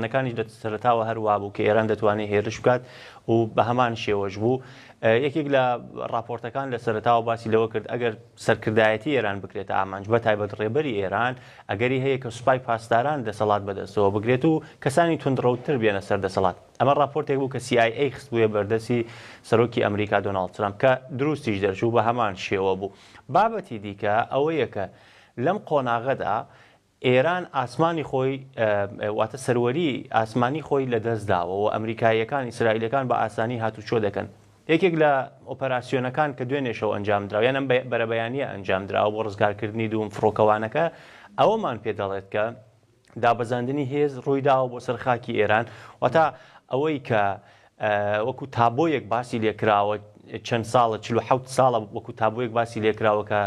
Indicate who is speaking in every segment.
Speaker 1: نەکانیش لە سەرەتاوە هەر وابوو کە ئێران دەتوانێت هێرش بکات و بە هەمان شێوەش بوو. یەکێک لە ڕاپۆرتەکان لە سەرەتاوە باسی لەوە کرد ئەگەر سەرکردایەتی ئێران بکرێتە ئامانج بە تایبەت ڕێبەری ئێران ئەگەری هەیە کە سوپای پاسداران دەسەڵات بەدەستەوە بگرێت و کەسانی توندڕەوتر بێنە سەر دەسەڵات. ئەمە ڕاپۆرتێک بوو کە CIA خستبوویە بەردەستی سەرۆکی ئەمریکا دۆناڵد ترەمپ کە دروستیش دەرچوو بە هەمان شێوە بوو. بابەتی دیکە ئەوەیە کە لەم قۆناغەدا ئێران ئاسمانی خۆی واتە سەروەری ئاسمانی خۆی لە دەست داوە و ئەمریکاییەکان ئیسرائیلەکان بە ئاسانی هاتوچۆ دەکەن. یەکێک لە ئۆپەراسیۆنەکان کە دوێنێ شەو ئەنجام درا یان ئەم بەرەبەیانییە ئەنجام دراوە بۆ ڕزگارکردنی دووم فڕۆکەوانەکە ئەوەمان پێ دەڵێت کە دابەزاندنی هێز ڕووی داوە بۆ سەر خاکی ئێران واتە ئەوەی کە وەکو تابۆیەک باسی لێکراوە چەند ساڵە 47 ساڵە وەکو تابۆیەک باسی لێکراوە کە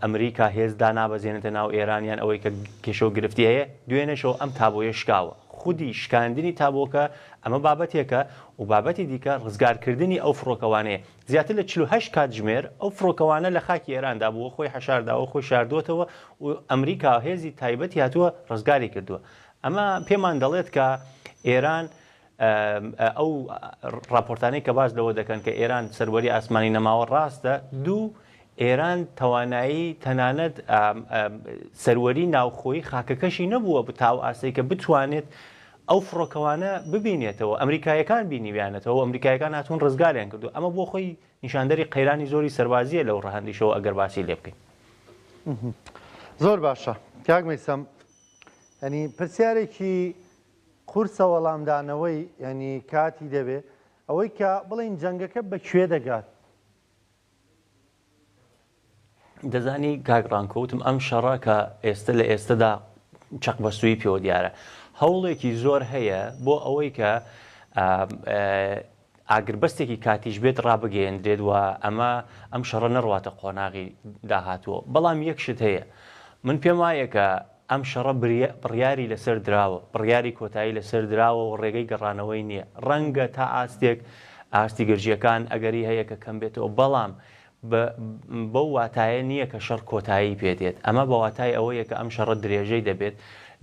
Speaker 1: ئەمریکا هێز دانابەزێنێتە ناو ئێران یان ئەوەی کە کێشە و گرفتی هەیە دوێنێشەوە ئەم تابۆیە شکاوە خودی شکاندنی تابۆکە ئەمە بابەتێکە و بابەتی دیکە ڕزگارکردنی ئەو فڕۆکەوانەیە زیاتر لە 48 کاتژمێر ئەو فڕۆکەوانە لە خاکی ئێراندا بووە خۆی حەشارداوە خۆی شاردووەتەوە و ئەمریکا هێزی تایبەتی هاتووە ڕزگاری کردووە ئەمە پێمان دەڵێت کە ئێران ئەو ڕاپۆرتانەی کە باس لەوە دەکەن کە ئێران سەروەری ئاسمانی نەماوە ڕاستە، دوو ئێران توانایی تەنانەت سەروەری ناوخۆی خاکەکەشی نەبووە تا ئەو ئاستەی کە بتوانێت ئەو فڕۆکەوانە ببینێتەوە، ئەمریکاییەکان بینیویانەتەوە و ئەمریکاییەکان هاتوون ڕزگاریان کردووە، ئەمە بۆ خۆی نیشاندەری قەیرانی زۆری سەربازییە لەو ڕەهەندیشەوە ئەگەر باسی لێ بکەین.
Speaker 2: زۆر باشە کاک مەیسەم، یانی پرسیارێکی قورسە وەڵامدانەوەی یانی کاتی دەوێ ئەوەی کە بڵێین جەنگەکە بە کوێ دەگات؟
Speaker 1: دەزانی کاک ڕانکۆ وتم ئەم شەڕە کە ئێستە لە ئێستەدا چەق بەستوویی پێوە دیارە هەوڵێکی زۆر هەیە بۆ ئەوەی کە ئاگربەستێکی کاتیش بێت ڕابگەیەندرێت و ئەمە ئەم شەڕە نەڕواتە قۆناغی داهاتووە بەڵام یەک شت هەیە من پێم وایە کە ئەم شەڕە بڕیاری لەسەر دراوە، بڕیاری کۆتایی لەسەر دراوە و ڕێگەی گەڕانەوەی نییە. ڕەنگە تا ئاستێک ئاستی گرژییەکان ئەگەری هەیە کە کەم بێتەوە، بەڵام بەو واتایە نییە کە شەڕ کۆتایی پێ دێت. ئەمە بە واتای ئەوەیە کە ئەم شەڕە درێژەی دەبێت،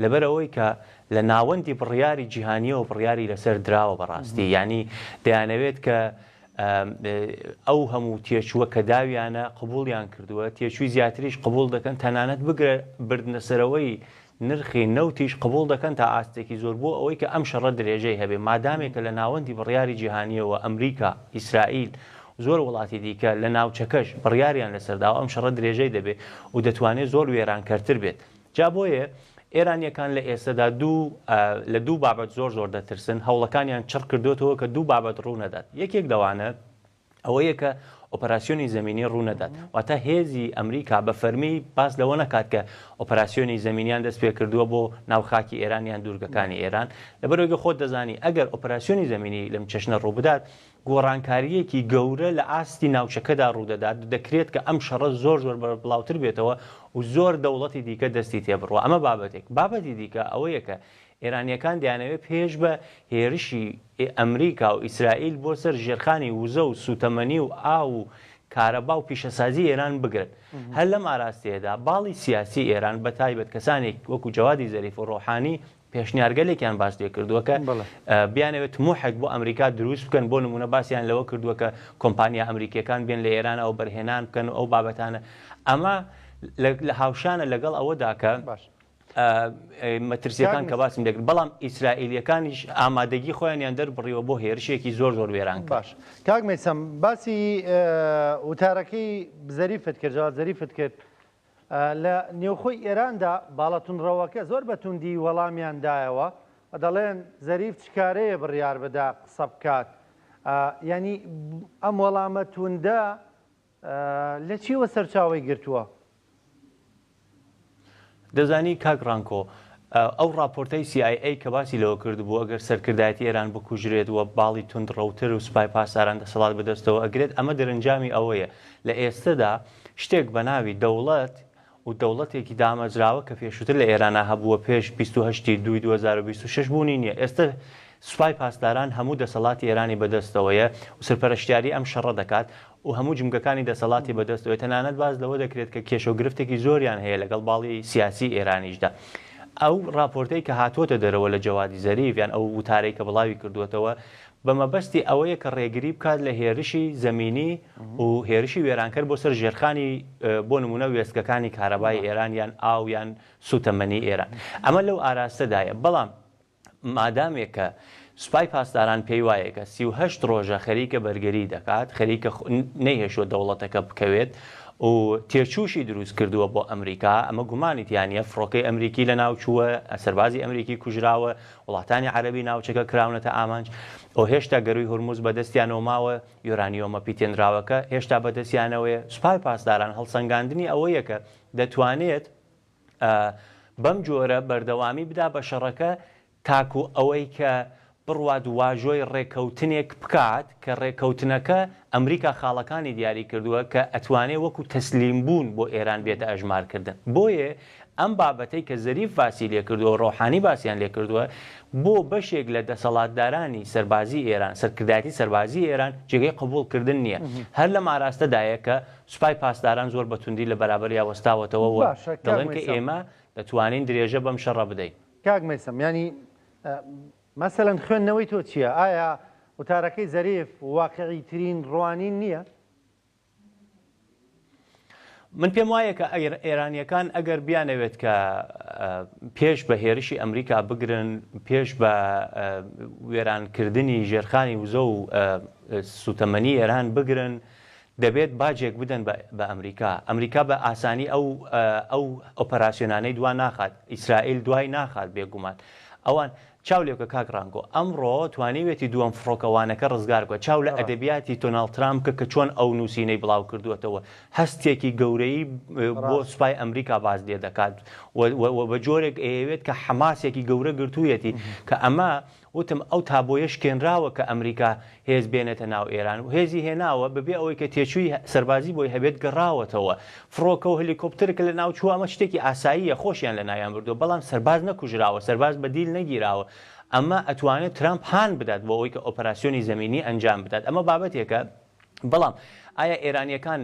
Speaker 1: لەبەر ئەوەی کە لە ناوەندی بڕیاری جیهانییەوە بڕیاری لەسەر دراوە بەڕاستی. یانی دەیانەوێت کە ئەو هەموو تێچووە کە داویانە قبوڵیان کردووە، تێچووی زیاتریش قبوڵ دەکەن، تەنانەت بگرە بردنەسەرەوەی نرخی نەوتیش قبوڵ دەکەن تا ئاستێکی زۆر بۆ ئەوەی کە ئەم شەڕە درێژەی هەبێ، مادامێک کە لە ناوەندی بڕیاری جیهانییەوە ئەمریکا، ئیسرائیل و زۆر وڵاتی دیکە لە ناوچەکەش بڕیاریان لەسەر داوە ئەم شەڕە درێژەی دەبێ و دەتوانێ زۆر وێرانکەرتر بێت. جا بۆیە ئێرانییەکان لە ئێستەدا دوو لە دوو بابەت زۆر زۆر دەترسن، هەوڵەکانیان چڕ کردۆتەوە کە دوو بابەت ڕوو نەدات. یەکێک لەوانە ئەوەیە کە ئۆپەراسیۆنی زەمینی ڕوو نەدات. واتە هێزی ئەمریکا بە فەرمی باس لەوە نەکات کە ئۆپەراسیۆنی زەمینیان دەست پێ کردووە بۆ ناو خاکی ئێران یان دوورگەکانی ئێران. لەبەرئەوەی کە خۆت دەزانی ئەگەر ئۆپەراسیۆنی زەمینی لەم چەشنە ڕوو بدات، گۆڕانکارییەکی گەورە لە ئاستی ناوچەکەدا ڕوودەدات، دەکرێت کە ئەم شەڕە زۆر زۆر بەربڵاوتر بێتەوە و زۆر دەوڵەتی دیکە دەستی تێبڕوا. ئەمە بابەتێک. بابەتی دیکە ئەوەیە کە ئێرانییەکان دەیانەوێت پێش بە هێرشی ئەمریکا و ئیسرائیل بۆ سەر ژێرخانی وزە و سووتەمەنی و ئاو و کارەبا و پیشەسازی ئێران بگرن. هەر لەم ئاراستەیەدا باڵی سیاسی ئێران بەتایبەت کەسانێک وەکو جەوادی زەریف و ڕۆحانی پێشنیارگەلێکیان باس لێ کردووە کە بیانەوێت تموحێک بۆ ئەمریکا دروست بکەن، بۆ نموونە باسیان لەوە کردووە کە کۆمپانیا ئەمریکییەکان بێن لە ئێران وەبەرهێنان بکەن و ئەو بابەتانە. ئەمە لە هاوشانە لەگەڵ ئەوەدا کە مەترسییەکان کە باسم لێ کرد، بەڵام ئیسرائیلییەکانیش ئامادەگی خۆیانیان دەربڕیوە بۆ هێرشێکی زۆر زۆر وێرانکەر.
Speaker 2: باش کاک مەیسەم باسی وتارەکەی زەریفت کرد، جەواد زەریفت کرد، لە نێوخۆی ئێراندا باڵە توندڕەوەکە زۆر بە توندی وەڵامیان دایەوە و دەڵێن زەریف چ کارەیە بڕیار بدا قسە بکات؟ یانی ئەم وەڵامە توندە لە چیوە سەرچاوەی گرتووە؟
Speaker 1: دەزانی کاک ڕانکۆ، ئەو ڕاپۆرتەی سی ئای ئەی کە باسی لەوە کردبوو ئەگەر سەرکردایەتی ئێران بکوژرێت و باڵی توندڕەوتر و سوپای پاسداران دەسەڵات بەدەستەوە ئەگرێت، ئەمە دەرەنجامی ئەوەیە لە ئێستەدا شتێک بە ناوی دەوڵەت و دەوڵەتێکی دامەزراوە کە پێشووتر لە ئێرانا هەبووە پێش 28 ی دووی 2026 بوونی نییە. ئێستە سوپای پاسداران هەموو دەسەڵاتی ئێرانی بەدەستەوەیە و سەرپەرشتیاری ئەم شەڕە دەکات و هەموو جمگەکانی دەسەڵاتی بەدەستەوەیە، تەنانەت باس لەوە دەکرێت کە کێشە و گرفتێکی زۆریان هەیە لەگەڵ باڵی سیاسی ئێرانیشدا. ئەو ڕاپۆرتەی کە هاتووەتە دەرەوە لە جەوادی زەریف یان ئەو وتارەی کە بڵاوی کردووەتەوە بە مەبەستی ئەوەیە کە ڕێگری بکات لە هێرشی زەمینی و هێرشی وێرانکەر بۆ سەر ژێرخانی بۆ نموونە وێستگەکانی کارەبای ئێران یان ئاو یان سووتەمەنی ئێران. ئەمە لەو ئاراستەدایە. بەڵام مادامێک کە سوپای پاسداران پێی وایە کە 38 ڕۆژە خەریکە بەرگری دەکات، خەریکە نەیهێشتووە دەوڵەتەکە بکەوێت و تێچووشی دروست کردووە بۆ ئەمریکا، ئەمە گومانی تیا نییە، فڕۆکەی ئەمریکی لەناوچووە، سەربازی ئەمریکی کوژراوە، وڵاتانی عەرەبی ناوچەکە کراونەتە ئامانج و هێشتا گەرووی هورمز بەدەستیانەوە ماوە، یۆرانیۆمە پیتێنراوەکە هێشتا بەدەستیانەوەیە. سوپای پاسداران هەڵسەنگاندنی ئەوەیە کە دەتوانێت بەم جۆرە بەردەوامی بدا بە شەڕەکە تاکو ئەوەی کە بڕوات واژۆی ڕێکەوتنێک بکات کە ڕێکەوتنەکە ئەمریکا خاڵەکانی دیاری کردووە کە ئەتوانێ وەکو تەسلیم بوون بۆ ئێران بێتە ئەژمار کردن بۆیێ ئەم بابەتەی کە زەریف باسی لێ کردووە و ڕۆحانی باسیان لێ کردووە بۆ بەشێک لە دەسەڵاتدارانی سەربازی ئێران سەرکردایەتی سەربازی ئێران جێگەی قبوڵ کردن نییە هەر لەم ئاراستەدایە کە سوپای پاسداران زۆر بە توندی لە بەرابەریا وەستاوەتەوە و
Speaker 2: باشە کاک
Speaker 1: دەڵێن کە
Speaker 2: مەیسەم.
Speaker 1: ئێمە دەتوانین درێژە بەم شەڕە بدەین.
Speaker 2: کاک مەیسەم یانی مەسەلەن خوێندنەوەی تۆ چییە؟ ئایا وتارەکەی زەریف واقعی ترین ڕوانین نییە؟
Speaker 1: من پێم وایە کە ئێرانییەکان ئەگەر بیانەوێت کە پێش بە هێرشی ئەمریکا بگرن، پێش بە وێرانکردنی ژێرخانی وزە و سوتەمەنی ئێران بگرن، دەبێت باجێک بدەن بە ئەمریکا. ئەمریکا بە ئاسانی ئەو ئەو ئۆپەراسیۆنانەی دوا ناخات، ئیسرائیل دوای ناخات بێگومان. ئەوان، چاو لێ بکە کاک ڕانکۆ، ئەمڕۆ توانیویەتی دووەم فڕۆکەوانەکە ڕزگار بکات. چاو لە ئەدەبیاتی دۆناڵد ترامپ بکە کە چۆن ئەو نووسینەی بڵاو کردووەتەوە. هەستێکی گەورەی بۆ سوپای ئەمریکا باس لێ دەکات و بە جۆرێک ئەیەوێت کە حەماسێکی گەورە گرتوویەتی کە ئەمە وتم ئەو تابۆیە شکێنراوە کە ئەمریکا هێز بێنێتە ناو ئێران و هێزی هێناوە بەبێ ئەوەی کە تێچووی سەربازی بۆی هەبێت گەڕاوەتەوە. فڕۆکە و هەلیکۆپتەر کە لەناو چووە ئەمە شتێکی ئاساییە خۆشیان لەناویان بردووە بەڵام سەرباز نەکوژراوە سەرباز بە دیل نەگیراوە ئەمە ئەتوانێت ترامپ هان بدات بۆ ئەوەی کە ئۆپەراسیۆنی زەمینی ئەنجام بدات ئەمە بابەتێکە بەڵام ئایا ئێرانییەکان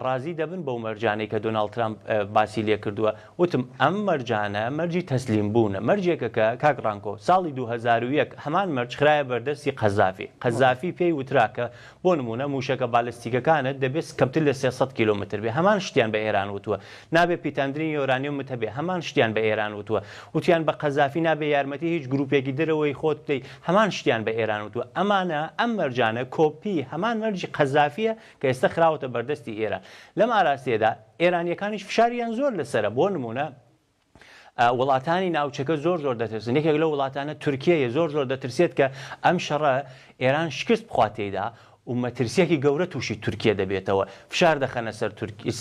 Speaker 1: ڕازی دەبن بەو مەرجانەی کە دۆناڵد ترامپ باسی لێکردووە؟ وتم ئەم مەرجانە مەرجی تەسلیم بوونە، مەرجێکە کە کاک ڕانکۆ ساڵی 2001 هەمان مەرج خرایە بەردەستی قەزافی، قەزافی پێی وترا کە بۆ نموونە مووشەکە بالستیکەکانت دەبێت کەمتر لە 300 کیلۆمەتر بێ، هەمان شتیان بە ئێران وتووە، نابێ پیتاندنی یۆرانیۆمت هەبێ، هەمان شتیان بە ئێران وتووە، وتیان بە قەزافی نابێ یارمەتی هیچ گرووپێکی دەرەوەی خۆت بدەی، هەمان شتیان بە ئێران وتووە، ئەمانە ئەم مەرجانە کۆپی هەمان مەرجی قەزافییە کە ئێستا خراوەتە بەردەستی ئێران. لەم ئاراستەیەدا ئێرانییەکانیش فشاریان زۆر لەسەرە، بۆ نموونە وڵاتانی ناوچەکە زۆر زۆر دەترسن، یەکێک لەو وڵاتانە تورکیەیە، زۆر زۆر دەترسێت کە ئەم شەڕە ئێران شکست بخوات تێیدا و مەترسییەکی گەورە تووشی تورکیە دەبێتەوە، فشار دەخەنە سەر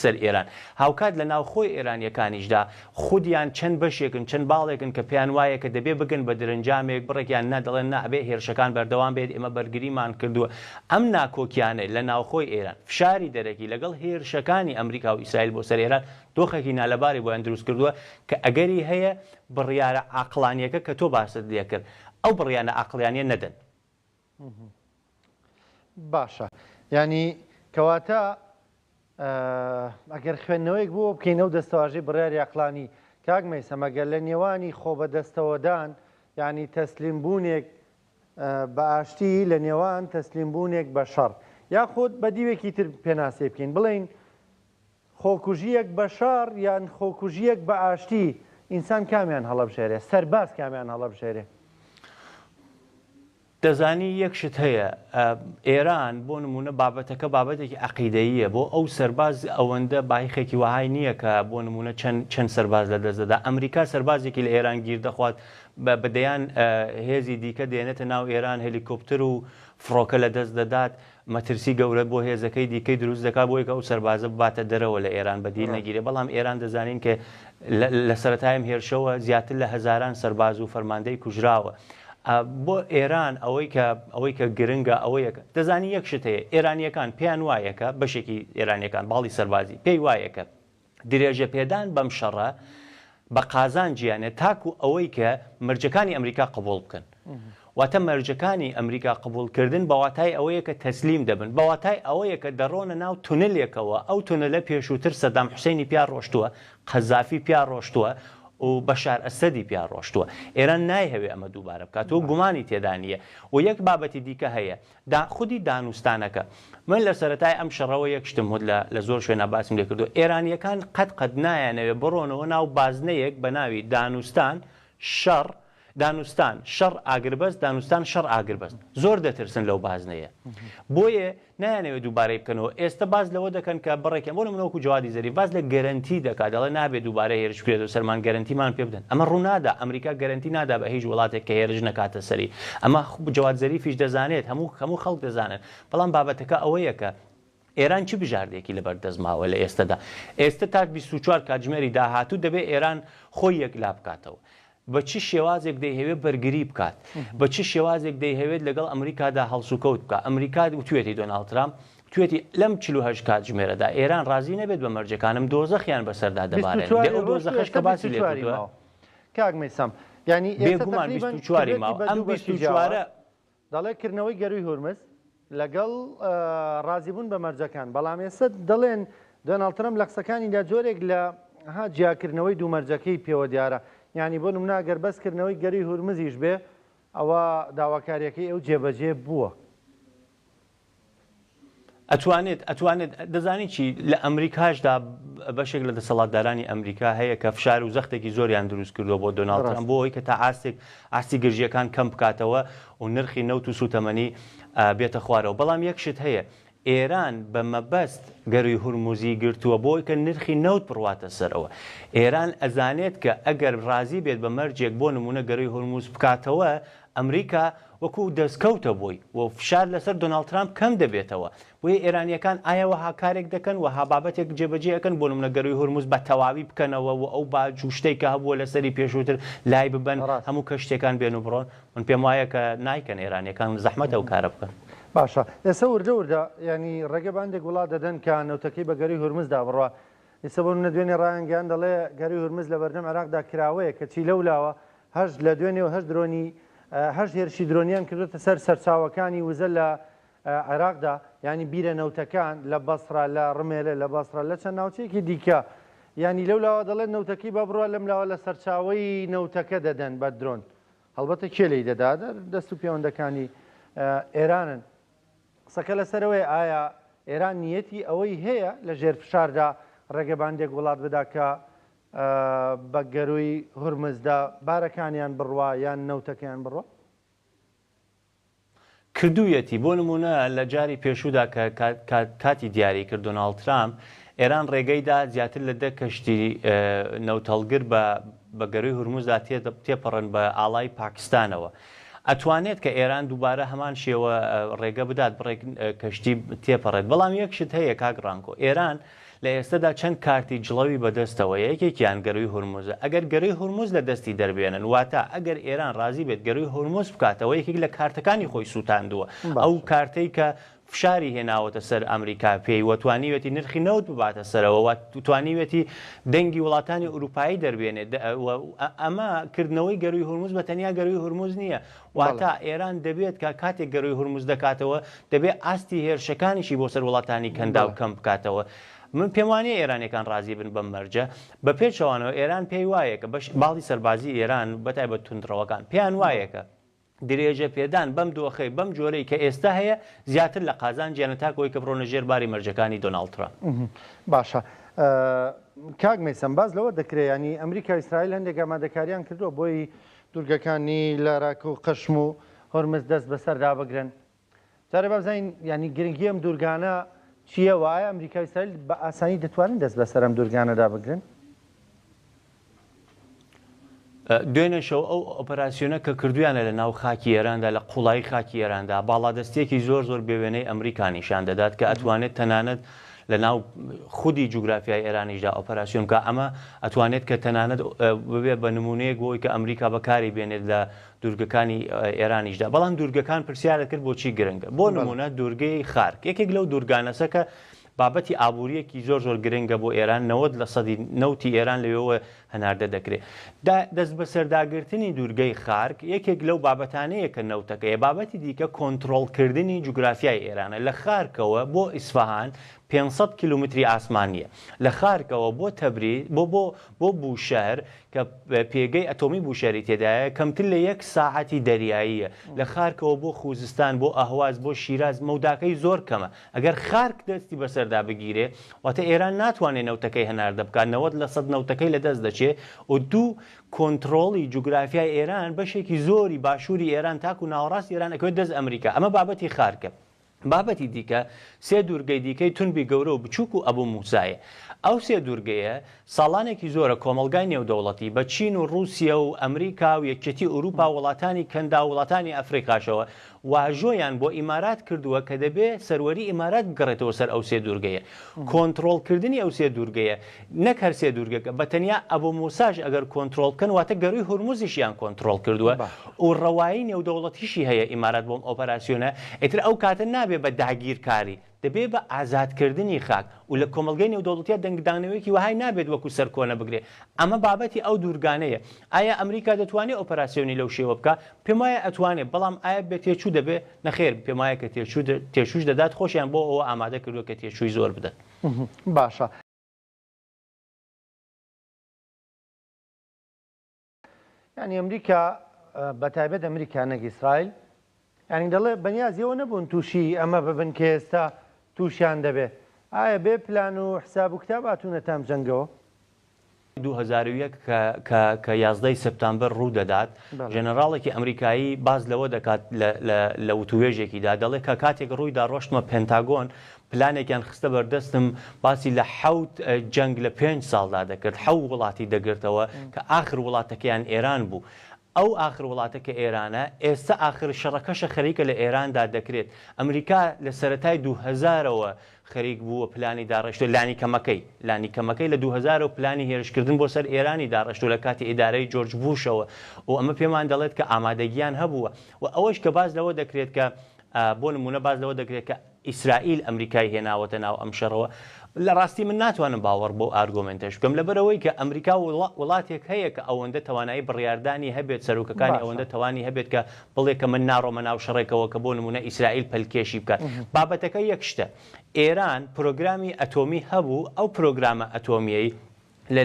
Speaker 1: سەر ئێران. هاوکات لە ناوخۆی ئێرانییەکانیشدا خودیان چەند بەشێکن، چەند باڵێکن کە پێیان وایە کە دەبێ بگەن بە درەنجامێک، بڕێکیان نا دەڵێن نا ئەبێ هێرشەکان بەردەوام بێت، ئێمە بەرگریمان کردووە. ئەم ناکۆکیانە لە ناوخۆی ئێران، فشاری دەرەکی لەگەڵ هێرشەکانی ئەمریکا و ئیسرائیل بۆ سەر ئێران، دۆخێکی نالەباری بۆیان دروست کردووە کە ئەگەری هەیە بڕیارە عەقڵانییەکە کە تۆ باست لێکرد، ئەو بڕیانە عەقڵیانییە نەدەن.
Speaker 2: باشە یانی کەواتە ئەگەر خوێندنەوەیەک بۆ بکەین ئەو دەستەواژەی بڕیاری عەقڵانی کاک مەیسەم ئەگەر لە نێوانی خۆبەدەستەوەدان یانی تەسلیم بوونێک بە ئاشتی لە نێوان تەسلیم بوونێک بە شەڕ یاخود بە دیوێکی تر پێناسەی بکەین بڵێین خۆکوژییەک بە شەڕ یان خۆکوژییەک بە ئاشتی، ئینسان کامیان هەڵەبژێرێ؟ سەرباز کامیان هەڵەبژێرێ؟
Speaker 1: دەزانی یەک شت هەیە، ئێران بۆ نموونە بابەتەکە بابەتێکی عەقیدەییە، بۆ ئەو سەرباز ئەوەندە بایخێکی وەهای نییە کە بۆ نموونە چەند چەند سەرباز لە دەست دەدا. ئەمریکا سەربازێکی لە ئێران گیر دەخوات، بە دەیان هێزی دیکە دێنێتە ناو ئێران، هەلیکۆپتر و فڕۆکە لە دەست دەدات. مەترسی گەورە بۆ هێزەکەی دیکەی دروست دەکات بۆی کە ئەو سەربازە بباتە دەرەوە لە ئێران بە دیل نەگیرێ، بەڵام ئێران دەزانین کە لە سەرەتای ئەم هێرشەوە زیاتر لە هەزاران سەرباز و فەرماندەی کوژراوە. بۆ ئێران ئەوەی کە ئەوەی کە گرنگە ئەوەیە کە دەزانی یەک شت هەیە ئێرانییەکان پێیان وایە کە بەشێکی ئێرانییەکان باڵی سەربازی پێی وایە کە درێژەپێدان بەم شەڕە بە قازانجیانە تاکو ئەوەی کە مەرجەکانی ئەمریکا قبوڵ بکەن. واتە مەرجەکانی ئەمریکا قبوڵکردن بە واتای ئەوەیە کە تەسلیم دەبن، بە واتای ئەوەیە کە دەڕۆنە ناو تونلێکەوە، ئەو تونلە پێشووتر سەدام حوسەینی پیا ڕۆشتووە، قەزافی پیا ڕۆشتووە. و بەشار ئەسەدی پیا ڕۆشتووە. ئێران نایهەوێ ئەمە دووبارە بکاتەوە و گومانی تێدا نییە. و یەک بابەتی دیکە هەیە، دا خودی دانوستانەکە. من لە سەرەتای ئەم شەڕەوە یەک شتم وت لە لە زۆر شوێنا باسم لێ کردووە، ئێرانییەکان قەت قەت نایانەوێ بڕۆنەوە ناو بازنەیەک بە ناوی دانوستان، شەڕ، دانوستان، شەڕ، ئاگربەست، دانوستان، شەڕ، ئاگربەست. زۆر دەترسن لەو بازنەیە. بۆیە نایانەوێت دووبارەی بکەنەوە. ئێستە باس لەوە دەکەن کە بڕێکیان، بۆ نموونە وەکوو جەوادی زەریف باس لە گەرەنتی دەکات، دەڵێ نابێت دووبارە هێرش بکرێتەوە سەرمان، گەرەنتیمان پێ بدەن. ئەمە ڕوونادا. ئەمریکا گەرەنتی نادا بە هیچ وڵاتێک کە هێرش نەکاتە سەری. ئەمە جەواد زەریفیش دەزانێت، هەموو هەموو خەڵک دەزانن. بەڵام بابەتەکە ئەوەیە کە ئێران چ بژاردەیەکی لەبەر دەست ماوە لە ئێستەدا؟ ئێستە تا 24 کاتژمێری داهاتوو دەبێ ئێران خۆی یەکلا بکاتەوە. بە چ شێوازێک دەیهەوێت بەرگری بکات؟ بە چ شێوازێک دەیهەوێت لەگەڵ ئەمریکادا هەڵسوکەوت بکات؟ ئەمریکا وتویەتی دۆناڵد ترامپ وتویەتی لەم 48 کاتژمێرەدا ئێران ڕازی نەبێت بە مەرجەکانم دۆزەخیان بەسەردا دەبارێنم. دەی
Speaker 2: 24
Speaker 1: ئەو
Speaker 2: ڕۆژ و
Speaker 1: دۆزەخەش
Speaker 2: ئێستا
Speaker 1: کە باسی
Speaker 2: 24
Speaker 1: لێکردووە
Speaker 2: ماوە کاک مەیسەم یانی ئێستا
Speaker 1: بێگومان
Speaker 2: تەقریبەن
Speaker 1: 24
Speaker 2: کردوێتی
Speaker 1: ماوە
Speaker 2: بە
Speaker 1: ئەم
Speaker 2: دوو بەشی جیاواز
Speaker 1: 24ە
Speaker 2: دەڵێ کردنەوەی گەرووی هورمز لەگەڵ ڕازیبوون بە مەرجەکان، بەڵام ئێستا دەڵێن دۆناڵد ترەمپ لە قسەکانیدا جۆرێک لە ها جیاکردنەوەی دوو مەرجەکەی پێوە دیارە، یانی بۆ نمونە ئەگەر بەس کردنەوەی گەرووی هورمزیش بێ ئەوە داواکارییەکەی ئەو جێبەجێ بووە.
Speaker 1: ئەتوانێت ئەتوانێت دەزانی چی لە ئەمریکاشدا بەشێک لە دەسەڵاتدارانی ئەمریکا هەیە کە فشار و زەختێکی زۆریان دروست کردووە بۆ دۆناڵد ترامپ بۆ ئەوەی کە تا ئاستێک ئاستی گرژییەکان کەم بکاتەوە و نرخی نەوت و سووتەمەنی بێتە خوارەوە بەڵام یەک شت هەیە ئێران بە مەبەست گەروی هورمزی گرتووە بۆی کە نرخی نەوت بڕواتە سەرەوە ئێران ئەزانێت کە ئەگەر ڕازی بێت بە مەرجێک بۆ نمونە گەروی هورمز بکاتەوە ئەمریکا وەکو دەستکەوتە بۆی و فشار لەسەر دۆناڵد ترامپ کەم دەبێتەوە. بۆیە ئێرانییەکان ئایا وەها کارێک دەکەن، وەها بابەتێک جێبەجێ ئەکەن، بۆ نمونە گەرووی هورمز بە تەواوی بکەنەوە و ئەو باج و شتەی کە هەبووە لەسەری پێشووتر لای ببەن، هەموو کەشتییەکان بێن و بڕۆن؟ من پێم وایە کە نایکەن ئێرانییەکان، زەحمەتە ئەو کارە بکەن.
Speaker 2: باشە ئێستا وردە وردە یانی ڕێگە بە هەندێک وڵات دەدەن کە نەوتەکەی بە گەرووی هورمزدا بڕوا. ئێستا بۆ نمونە دوێنێ ڕایانگەیاند دەڵێ گەرووی هورمز لەبەردەم عێراقدا کراوەیە کەچی لەولاوە هەشت لە دوێنێ و هەشت درۆنی هەشت هێرشی درۆنیان کردووەتە سەر سەرچاوەکانی وزە لە عێراقدا، یانی بیرە نەوتەکان لە بەسڕە، لە ڕمێلە، لە بەسڕە، لە چەند ناوچەیەکی دیکە. یانی لەو لاوە دەڵێن نەوتەکەی با بڕوا لەم لاوە لە سەرچاوەی نەوتەکە دەدەن بە درۆن. هەڵبەتە کێ لێی دەدا؟ دەست و پێوەندەکانی ئێرانن. قسەکە لەسەر ئەوەیە ئایا ئێران نیەتی ئەوەی هەیە لە ژێر فشاردا ڕێگە بە هەندێک وڵات بدا کە بە گەرووی هورمزدا بارەکانیان بڕوا یان نەوتەکەیان بڕوا؟
Speaker 1: کردوویەتی، بۆ نموونە لە جاری پێشوودا کە کاتی دیاری کرد دۆناڵد ترامپ، ئێران ڕێگەی دا زیاتر لە دە کەشتی نەوتهەڵگر بە بە گەرووی هورمزدا تێپەڕن بە ئاڵای پاکستانەوە. ئەتوانێت کە ئێران دووبارە هەمان شێوە ڕێگە بدات بڕێک کەشتی تێپەڕێت، بەڵام یەک شت هەیە کاک ڕانکۆ، ئێران لە ئێستەدا چەند کارتی جڵەوی بەدەستەوەیە، یەکێکیان گەرووی هورمزە، ئەگەر گەرووی هورمز لە دەستی دەربێنن، واتە ئەگەر ئێران ڕازی بێت گەرووی هورمز بکاتەوە، یەکێک لە کارتەکانی خۆی سووتاندووە، ئەو کارتەی کە فشاری هێناوەتە سەر ئەمریکا پێی و توانیویەتی نرخی نەوت بباتە سەرەوە و توانیویەتی دەنگی وڵاتانی ئورووپایی دەربێنێت و ئەمە کردنەوەی گەرووی هورمز بە تەنیا گەرووی هورمز نییە، واتە ئێران دەبێت کە کاتێک گەرووی هورمز دەکاتەوە، دەبێت ئاستی هێرشەکانیشی بۆ سەر وڵاتانی کەنداو کەم بکاتەوە. من پێم وانییە ئێرانییەکان ڕازی بن بەم مەرجە. بە پێچەوانەوە ئێران پێی وایە کە بەش باڵی سەربازی ئێران بە تایبەت توندڕەوەکان پێیان وایە کە درێژە پێدان بەم دۆخەی بەم جۆرەی کە ئێستا هەیە زیاتر لە قازانجیانە تاکو ئەوەی کە بڕۆنە ژێر باری مەرجەکانی دۆناڵد ترامپ.
Speaker 2: باشە کاک مەیسەم باس لەوە دەکرێ یانی ئەمریکا و ئیسرائیل هەندێک ئامادەکاریان کردووە بۆی دوورگەکانی لاراک و قشم و هورمز دەست بەسەردا بگرن. جارێ با بزانین یانی گرنگی ئەم دوورگانە چییە و ئایا ئەمریکا و ئیسرائیل بە ئاسانی دەتوانن دەست بەسەر ئەم دوورگانەدا بگرن؟
Speaker 1: دوێنێ شەو ئەو ئۆپەراسیۆنە کە کردویانە لە ناو خاکی ئێراندا لە قوڵایی خاکی ئێراندا باڵادەستیەکی زۆر زۆر بێوێنەی ئەمریکا نیشان دەدات کە ئەتوانێت تەنانەت لە ناو خودی جوگرافیای ئێرانیشدا ئۆپەراسیۆن بکا، ئەمە ئەتوانێت کە تەنانەت ببێت بە نموونەیەک بۆ ئەوەی کە ئەمریکا بەکاری بێنێت لە دوورگەکانی ئێرانیشدا. بەڵام دوورگەکان پرسیارت کرد بۆچی گرنگە؟ بۆ نموونە دوورگەی خارک یەکێک لەو دوورگانەسە کە بابەتی ئابوورییەکی زۆر زۆر گرنگە بۆ ئێران، 90 لە سەدی نەوتی ئێران لەوێوە هەناردە دەکرێ. دەستبەسەرداگرتنی دوورگەی خارک یەکێک لەو بابەتانەیە کە نەوتەکەیە، بابەتی دیکە کۆنتڕۆڵکردنی جوگرافیای ئێرانە، لە خارکەوە بۆ ئیسفەهان 500 کیلۆمتری ئاسمانییە، لە خارکەوە بۆ تەبریز بۆ بۆ بۆ بوشەهر کە پێگەی ئەتۆمی بوشەهری تێدایە کەمتر لە یەک ساعەتی دەریاییە، لە خارکەوە بۆ خوزستان بۆ ئەهواز بۆ شیراز مەوداکەی زۆر کەمە، ئەگەر خارک دەستی بەسەردا بگیرێ واتە ئێران ناتوانێ نەوتەکەی هەناردە بکات، 90% نەوتەکەی لەدەست دەچێ و دوو کۆنتڕۆڵی جوگرافیای ئێران بەشێکی زۆری باشووری ئێران تاکو ناوەڕاستی ئێران ئەکەوێت دەست ئەمریکا. ئەمە بابەتی خارکە. بابەتی دیکە سێ دوورگەی دیکەی تونبی گەورە و بچووک و ئەبو موسایە. ئەو سێ دوورگەیە ساڵانێکی زۆرە کۆمەڵگای نێودەوڵەتی بە چین و ڕووسیە و ئەمریکا و یەکیەتی ئورووپا و وڵاتانی کەنداو و وڵاتانی ئەفریقاشەوە واژۆیان بۆ ئیمارات کردووە کە دەبێ سەروەری ئیمارات بگەڕێتەوە سەر ئەو سێ دوورگەیە. کۆنتڕۆڵ کردنی ئەو سێ دوورگەیە، نەک هەر سێ دوورگەکە، بە تەنیا ئەبو موساش ئەگەر کۆنتڕۆڵ بکەن واتە گەرووی هورموزیشیان کۆنتڕۆڵ کردووە و ڕەوایی نێودەوڵەتیشی هەیە ئیمارات بۆم ئۆپەراسیۆنە، ئیتر ئەو کاتە نابێ بە داگیرکاری، دەبێ بە ئازادکردنی خاک و لە کۆمەڵگەی نێودەوڵەتیا دەنگدانەوەیەکی وەهای نابێت وەکو سەرکۆنە بگرێ. ئەمە بابەتی ئەو دوورگانەیە. ئایا ئەمریکا دەتوانێ ئۆپەراسیۆنی لەو شێوە بکا؟ پێموایە ئەتوانێ، بەڵام ئایا بێ تێچوو دەبێ؟ نەخێر، پێموایە کە تێچوو تێچووش دەدات، خۆشیان بۆ ئەوە ئامادە کردووە کە تێچووی زۆر بدەن.
Speaker 2: باشە. یانی ئەمریکا بە تایبەت ئەمریکا نەک ئیسرائیل یانی دەڵێ بەنیازی ئەوە نەبوون تووشی ئەمە ببن کە ئێستا تووشیان دەبێ ئایا بێ پلان و حساب و کتاب هاتوونەتە ئەم جەنگەوە؟
Speaker 1: 2001 کە کە کە 11 ی سپتامبەر ڕوو دەدات ژەنەراڵێکی ئەمریکایی باس لەوە دەکات لە لە لە وتووێژێکیدا دەڵێ کە کاتێک ڕوویدا ڕۆشتمە پنتاگۆن پلانێکیان خستە بەردەستم باسی لە حەوت جەنگ لە پێنج ساڵدا دەکرد، حەو وڵاتی دەگرتەوە کە ئاخر وڵاتەکەیان ئێران بوو. ئەو ئاخر وڵاتە کە ئێرانە، ئێستە ئاخر شەڕەکەشە خەریکە لە ئێراندا دەکرێت. ئەمریکا لە سەرەتای دوو هەزارەوە خەریک بوو و پلانی داڕێشتووە، لانیکەمەکەی، لانیکەمەکەی لە 2000ەوە پلانی هێرشکردن بۆ سەر ئێرانی داڕێشتووە لە کاتی ئیدارەی جۆرج بوشەوە و ئەمە پێمان دەڵێت کە ئامادەگیان هەبووە و ئەوەش کە باس لەوە دەکرێت کە بۆ نموونە باس لەوە دەکرێت کە ئیسرائیل ئەمریکای هێناوەتە ناو ئەم شەڕەوە، لە ڕاستی من ناتوانم باوەڕ بەو ئارگۆمێنتەش بکەم، لەبەرئەوەی کە ئەمریکا وڵاتێک هەیە کە ئەوەندە توانایی بڕیاردانی هەبێت، سەرۆکەکانی ئەوەندە توانی هەبێت کە بڵێ کە من ناڕۆمە ناو شەڕێکەوە کە بۆ نموونە ئیسرائیل پەلکێشی بکات. بابەتەکە یەک شتە، ئێران پرۆگرامی ئەتۆمی هەبوو، ئەو پرۆگرامە ئەتۆمییەی لە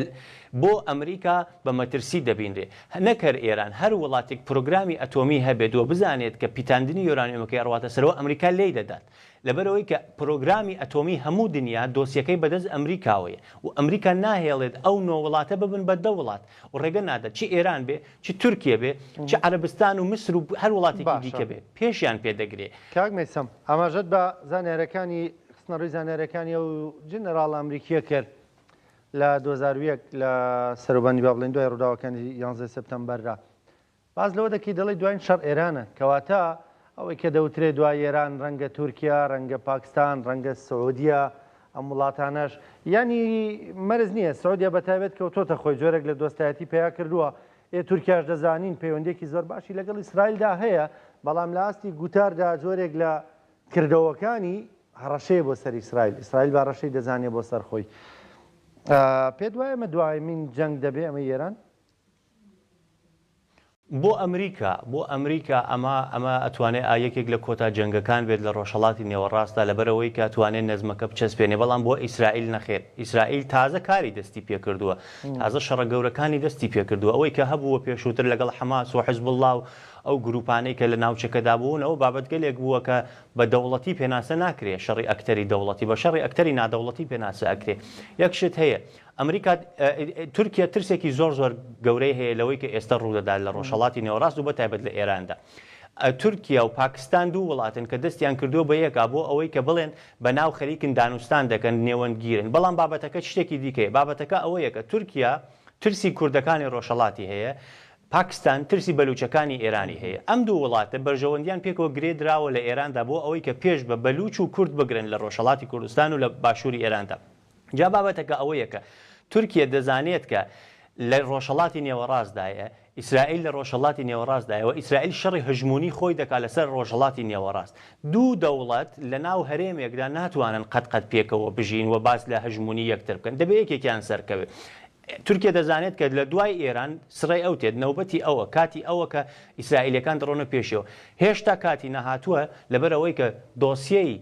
Speaker 1: بۆ ئەمریکا بە مەترسی دەبینرێ. نەک هەر ئێران، هەر وڵاتێک پرۆگرامی ئەتۆمی هەبێت و بزانێت کە پیتاندنی یۆرانیۆمەکەی ئەڕواتە سەرەوە، ئەمریکا لێی دەدات. لەبەرئەوەی کە پرۆگرامی ئەتۆمی هەموو دنیا دۆسیەکەی بەدەست ئەمریکاوەیە و ئەمریکا ناهێڵێت ئەو نۆ وڵاتە ببن بە دە وڵات و ڕێگە نادات چ ئێران بێ، چ تورکیە بێ، چ عەرەبستان و میسر و هەر وڵاتێکی دیکە بێ پێشیان پێ دەگرێ.
Speaker 2: کاک مەیسەم، ئاماژەت بە زانیارییەکانی خستنەڕووی زانیارییەکانی ئەو جەنەراڵە ئەمریکییە کرد لە 2001 لە سەروبەندی با بڵێین دوای ڕووداوەکانی 11 سپتەمبەردا باس لەوە دەکەی دەڵێی دواین شەڕ ئێرانە کەواتە ئەوەی کە دەوترێ دوای ئێران ڕەنگە تورکیا ڕەنگە پاکستان ڕەنگە سعودیە ئەم وڵاتانەش یانی مەرز نییە سعودیە بە تایبەت کەوتۆتە خۆی جۆرێک لە دۆستایەتی پیا کردووە ئێ تورکیاش دەزانین پەیوەندێکی زۆر باشی لەگەڵ ئیسرائیلدا هەیە بەڵام لە ئاستی گوتاردا جۆرێک لە کردەوەکانی هەڕەشەیە بۆ سەر ئیسرائیل، ئیسرائیل بە هەڕەشەی دەزانێ بۆ سەر خۆی. پێت وایە ئەمە دوایمین جەنگ دەبێ ئەمەی ئێران؟
Speaker 1: بۆ ئەمریکا، بۆ ئەمریکا ئەمە ئەمە ئەتوانێ ئا یەکێک لە کۆتا جەنگەکان بێت لە ڕۆژهەڵاتی نێوەڕاستدا لەبەرئەوەی کە ئەتوانێ نەزمەکە بچەسپێنێ بەڵام بۆ ئیسرائیل نەخێر ئیسرائیل تازە کاری دەستی پێکردووە تازە شەڕە گەورەکانی دەستی پێکردووە ئەوەی کە هەبووە پێشووتر لەگەڵ حەماس و حزبوڵڵا و ئەو گرووپانەی کە لە ناوچەکەدا بوون ئەوە بابەتگەلێک بووە کە بە دەوڵەتی پێناسە ناکرێ شەڕی ئەکتەری دەوڵەتی بە شەڕی ئەکتەری نادەوڵەتی پێناسە ئەکرێ یەک شت هەیە ئەمریکا تورکیا ترسێکی زۆر زۆر گەورەی هەیە لەوەی کە ئێستا ڕوودەدات لە ڕۆژهەڵاتی نێوەڕاست و بە تایبەت لە ئێراندا تورکیا و پاکستان دوو وڵاتن کە دەستیان کردووە بە یەکا بۆ ئەوەی کە بڵێن بە ناو خەریکن دانوستان دەکەن نێوەندگیرن بەڵام بابەتەکە شتێکی دیکەیە بابەتەکە ئەوەیە کە تورکیا ترسی کوردەکانی ڕۆژهەڵاتی هەیە پاکستان ترسی بەلوچەکانی ئێرانی هەیە. ئەم دوو وڵاتە بەرژەوەندیان پێکەوە گرێ دراوە لە ئێراندا بۆ ئەوەی کە پێش بە بەلوچ و کورد بگرن لە ڕۆژهەڵاتی کوردستان و لە باشووری ئێراندا. جا بابەتەکە ئەوەیە کە تورکیە دەزانێت کە لە ڕۆژهەڵاتی نێوەڕاستدایە، ئیسرائیل لە ڕۆژهەڵاتی نێوەڕاستدایە و ئیسرائیل شەڕی هەژموونی خۆی دەکات لەسەر ڕۆژهەڵاتی نێوەڕاست. دوو دەوڵەت لە ناو هەرێمێکدا ناتوانن قەت قەت پێکەوە بژین و باس لە هەژموونی یەکتر بکەن. دەبێ یەکێکیان سەرکەوێ. تورکیە دەزانێت کە لە دوای ئێران سڕەی ئەو تێت، نەوبەتی ئەوە، کاتی ئەوە کە ئیسرائیلیەکان دەڕۆنە پێشیەوە. هێشتا کاتی نەهاتووە لەبەر ئەوەی کە دۆسیەی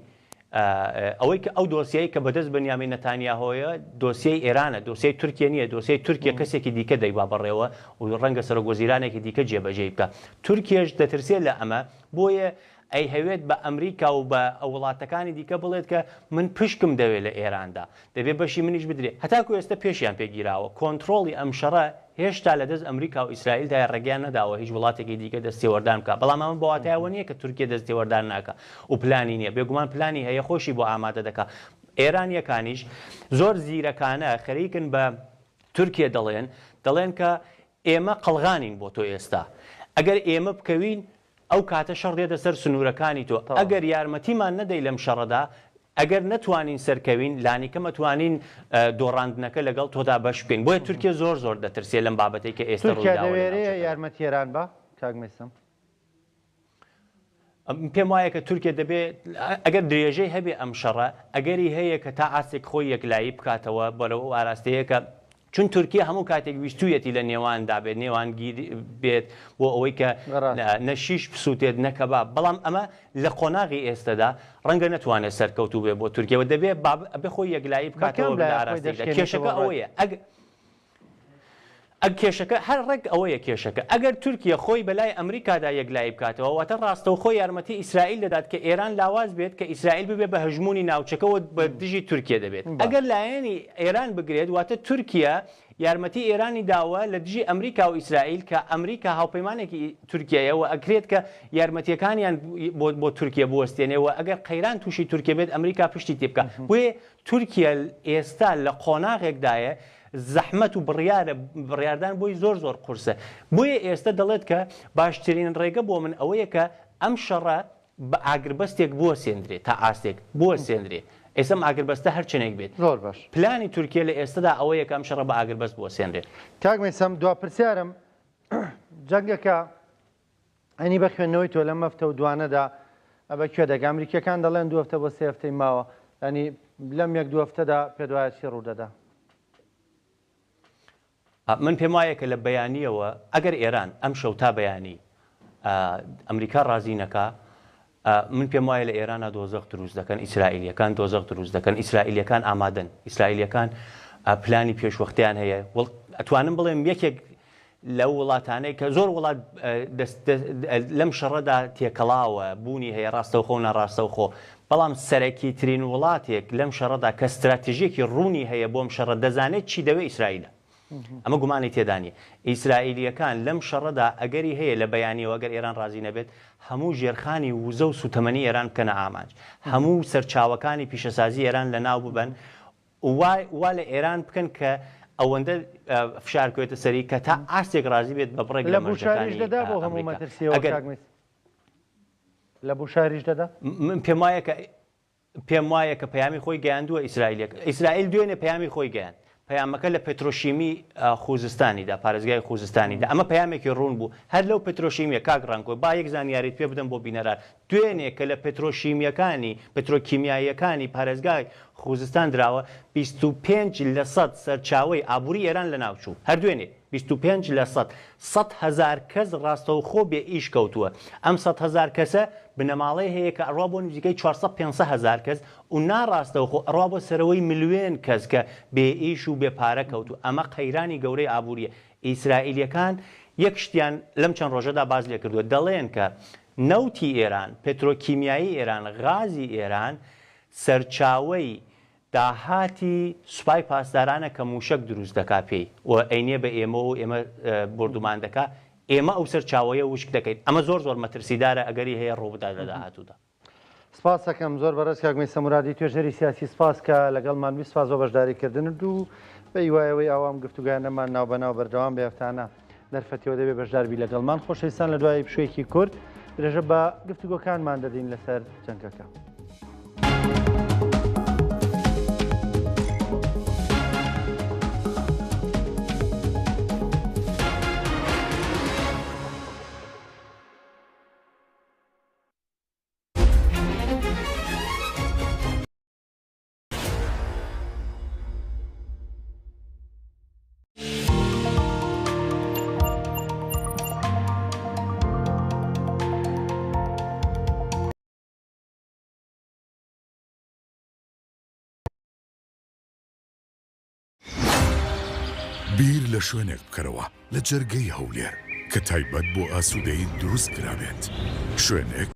Speaker 1: ئەوەی کە ئەو دۆسیەی کە بەدەست بنیامین نەتانیاهۆیە دۆسیەی ئێرانە، دۆسیەی تورکیە نییە، دۆسیەی تورکیە کەسێکی دیکە دەیبا بەڕێوە و ڕەنگە سەرۆک وەزیرانێکی دیکە جێبەجێی بکا. تورکیەش دەترسێت لە ئەمە، بۆیە ئەیهەوێت بە ئەمریکا و بە وڵاتەکانی دیکە بڵێت کە من پشکم دەوێت لە ئێراندا، دەبێت بەشی منیش بدرێت. هەتاکو ئێستا پێشیان پێ گیراوە. کۆنترۆڵی ئەم شەڕە هێشتا لە دەست ئەمریکا و ئیسرائیلدایە، ڕێگەیان نەداوە هیچ وڵاتێکی دیکە دەست تێوەردان بکات. بەڵام ئەمە بە واتای ئەوە نییە کە تورکیە دەست تێوەردان ناکا و پلانی نییە. بێگومان پلانی هەیە، خۆشی بۆ ئامادە دەکا. ئێرانییەکانیش زۆر زیرەکانە خەریکن بە تورکیە دەڵێن، دەڵێن کە ئێمە قەڵغانین بۆ تۆ ئێستا. ئەگەر ئێمە بکەوین، ئەو کاتە شەڕ دێتە سەر سنوورەکانی تۆ. ئەگەر یارمەتیمان نەدەی لەم شەڕەدا، ئەگەر نەتوانین سەرکەوین، لانیکەم ئەتوانین دۆڕاندنەکە لەگەڵ تۆدا بەش بکەین. بۆیە تورکیە زۆر زۆر دەترسێ لەم بابەتەی کە ئێستە
Speaker 2: تورکیا
Speaker 1: ڕوویداوە لە
Speaker 2: دەوێرێ
Speaker 1: ناوچەکەدا.
Speaker 2: یارمەتی ئێران با، کاک مەیسەم؟
Speaker 1: پێم وایە کە تورکیە دەبێ ئەگەر درێژەی هەبێ ئەم شەڕە، ئەگەری هەیە کە تا ئاستێک خۆی یەکلایی بکاتەوە بەرەو ئەو ئاراستەیە کە چون تورکیە هەموو کاتێک ویستوویەتی لە نێواندا بێت، نێوانگیر بێت بۆ ئەوەی کە نە شیش بسووتێت نە کەباب، بەڵام ئەمە لە قۆناغی ئێستەدا ڕەنگە نەتوانێت سەرکەوتوو بێت بۆ تورکیە و دەبێ ئەبێ خۆی یەکلایی بکاتەوە لە ئاراستەیەکدا. کێشەکە ئەوەیە ئەگ ئەگ کێشەکە هەر ڕێک ئەوەیە کێشەکە ئەگەر تورکیە خۆی بەلای ئەمریکادا یەکلایی بکاتەوە واتە ڕاستەوخۆ یارمەتی ئیسرائیل دەدات کە ئێران لاواز بێت کە ئیسرائیل ببێ بە هەژموونی ناوچەکە و بە دژی تورکیە دەبێت ئەگەر لایەنی ئێران بگرێت واتە تورکیە یارمەتی ئێرانی داوە لە دژی ئەمریکا و ئیسرائیل کە ئەمریکا هاوپەیمانێکی تورکیەیە و ئەکرێت کە یارمەتیەکانیان بۆ بۆ تورکیە بوەستێنێ و ئەگەر قەیران تووشی تورکیە بێت ئەمریکا پشتی تێبکا بۆیە تورکیە ئێستا لە قۆناغێکدایە زەحمەت و بڕیارە بڕیاردان بۆی زۆر زۆر قورسە بۆیە ئێستە دەڵێت کە باشترین ڕێگە بۆ من ئەوەیە کە ئەم شەڕە بە ئاگربەستێک بوەسێندرێ تا ئاستێک بوەسێندرێ ئێستە ئەم ئاگربەستە هەر چەنێک بێت
Speaker 2: زۆر باش.
Speaker 1: پلانی تورکیە لە ئێستەدا ئەوەیە کە ئەم شەڕە بە ئاگربەست بوەسێنرێ.
Speaker 2: کاک مەیسەم دوا پرسیارم جەنگەکە ئەنی بە خوێندنەوەی تۆ لەم هەفتە و دوانەدا بە کوێ دەگا؟ ئەمریکیەکان دەڵێن دوو هەفتە بۆ سێ هەفتەی ماوە ینی لەم یەک دوو هەفتەدا پێت وایە چی ڕوودەدا؟
Speaker 1: من پێم وایە کە لە بەیانیەوە ئەگەر ئێران ئەمشەو تا بەیانی ئەمریکا ڕازی نەکا من پێم وایە لە ئێرانا دۆزەخ دروست دەکەن، ئیسرائیلییەکان دۆزەخ دروست دەکەن، ئیسرائیلییەکان ئامادەن، ئیسرائیلییەکان پلانی پێشوەختەیان هەیە، ئەتوانم بڵێم یەکێک لەو وڵاتانەی کە زۆر وڵات لەم شەڕەدا تێکەڵاوە، بوونی هەیە ڕاستەوخۆ و ناڕاستەوخۆ، بەڵام سەرەکیترین وڵاتێک لەم شەڕەدا کە ستراتیژێکی ڕوونی هەیە بۆم شەڕە دەزانێت چی دەوێت ئیسرائیلە. ئەمە گومانی تێدا نییە. ئیسرائیلییەکان لەم شەڕەدا ئەگەری هەیە لە بەیانییەوە ئەگەر ئێران ڕازی نەبێت، هەموو ژێرخانی وزە و سووتەمەنی ئێران بکەنە ئامانج، هەموو سەرچاوەکانی پیشەسازی ئێران لەناو ببەن و وا لە ئێران بکەن کە ئەوەندە فشار بکەوێتە سەری کە تا ئاستێک ڕازی بێت بە بڕێک
Speaker 2: لە
Speaker 1: لە
Speaker 2: بوشاریش
Speaker 1: مەرجەکانی
Speaker 2: دەدا بۆ هەموو
Speaker 1: ئەمریکا.
Speaker 2: مەترسییەوە
Speaker 1: ئەگەر
Speaker 2: کاک مەیسەم؟ لە بوشاریش دەدا؟
Speaker 1: من پێم وایە کە پێم وایە کە پەیامی خۆی گەیاندووە ئیسرائیلیەک ئیسرائیل دوێنێ پەیامی خۆی گەیاند پەیامەکە لە پترۆشیمی خوزستانیدا پارێزگای خوزستانیدا ئەمە پەیامێکی ڕوون بوو هەر لەو پترۆشیمیە کاک ڕەنگۆ با یەک زانیاریت پێ بدەم بۆ بینەران دوێنێ کە لە پترۆشیمیەکانی پترۆکیمیاییەکانی پارێزگای خوزستان دراوە 25 لە سەد سەرچاوەی ئابووری ئێران لەناوچوو هەر دوێنێ 25 لە سەد 100,000 کەس ڕاستەوخۆ بێ ئیش کەوتووە. ئەم 100,000 کەسە بنەماڵەی هەیە کە ئەڕوا بۆ نزیکەی 400 500 هەزار کەس و ناڕاستەوخۆ ئەڕوا بۆ سەرەوەی ملوێن کەس کە بێ ئیش و بێ پارە کەوتوو. ئەمە قەیرانی گەورەی ئابوورییە. ئیسرائیلییەکان یەک شتیان لەم چەند ڕۆژەدا باس لێ کردووە دەڵێن کە نەوتی ئێران، پترۆکیمیایی ئێران، غازی ئێران سەرچاوەی داهاتی سوپای پاسدارانە کە موشەک دروست دەکا پێی و ئەینێ بە ئێمەوە و ئێمە بۆردومان دەکا، ئێمە ئەو سەرچاوەیە وشک دەکەین، ئەمە زۆر زۆر مەترسیدارە ئەگەری هەیە ڕووبدات لە داهاتوودا.
Speaker 2: سپاس ئەکەم زۆر بەڕێز کاک مەیسەم مورادی توێژەری سیاسی سپاس کە لەگەڵمان بووی سپاس بۆ بەشداری کردنت و بە هیوای ئەوەی ئاوا ئەم گفتوگۆیانەمان ناوبەناو بەردەوام بێ هەفتانە دەرفەتیەوە دەبێ بەشدار بی لەگەڵمان خۆشەویستان لە دوای پشوویەکی کورت درێژە بە گفتوگۆکانمان دەدەین لەسەر جەنگەکە.
Speaker 3: بیر لە شوێنێک بکەرەوە لە جەرگەی هەولێر کە تایبەت بۆ ئاسوودەیی دروست کرابێت، شوێنێک.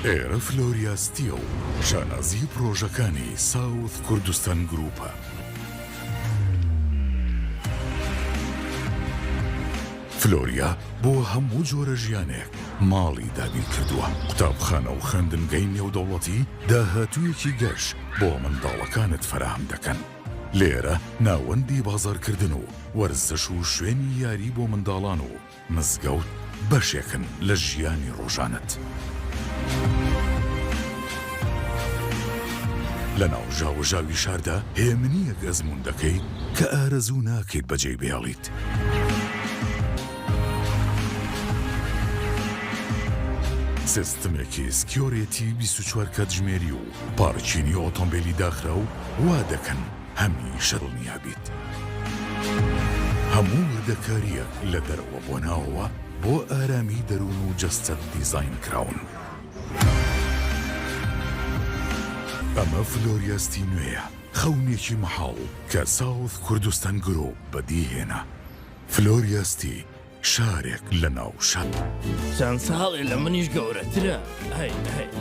Speaker 3: ئێرە فلۆریا ستیە و شانازی پرۆژەکانی ساوث کوردستان گروپە. فلۆریا بۆ هەموو جۆرە ژیانێک ماڵی دابین کردووە، قوتابخانە و خوێندنگەی نێودەوڵەتی داهاتوویەکی گەش بۆ منداڵەکانت فەراهەم دەکەن. لێرە ناوەندی بازاڕکردن و وەرزش و شوێنی یاری بۆ منداڵان و مزگەوت بەشێکن لە ژیانی ڕۆژانەت. لەناو ژاوەژاوی شاردا هێمنییەک ئەزموون دەکەیت کە ئارەزوو ناکەیت بەجێی بهێڵیت. سیستمێکی security 24 کاتژمێری و پارکینی ئۆتۆمبێلی داخراو وا دەکەن هەمیشە دڵنیا بیت. هەموو وردەکارییەک لە دەرەوە بۆ ناوەوە بۆ ئارامی دەروون و جەستەت دیزاین کراون. ئەمە فلۆریا ستی نوێیە، خەونێکی مەحاڵ کە ساوث کوردستان گروپ بەدیهێنا. فلۆریا ستی، شارێک لە ناو شار.
Speaker 4: چەند ساڵێ لە منیش گەورەترە. ئەی ئەی.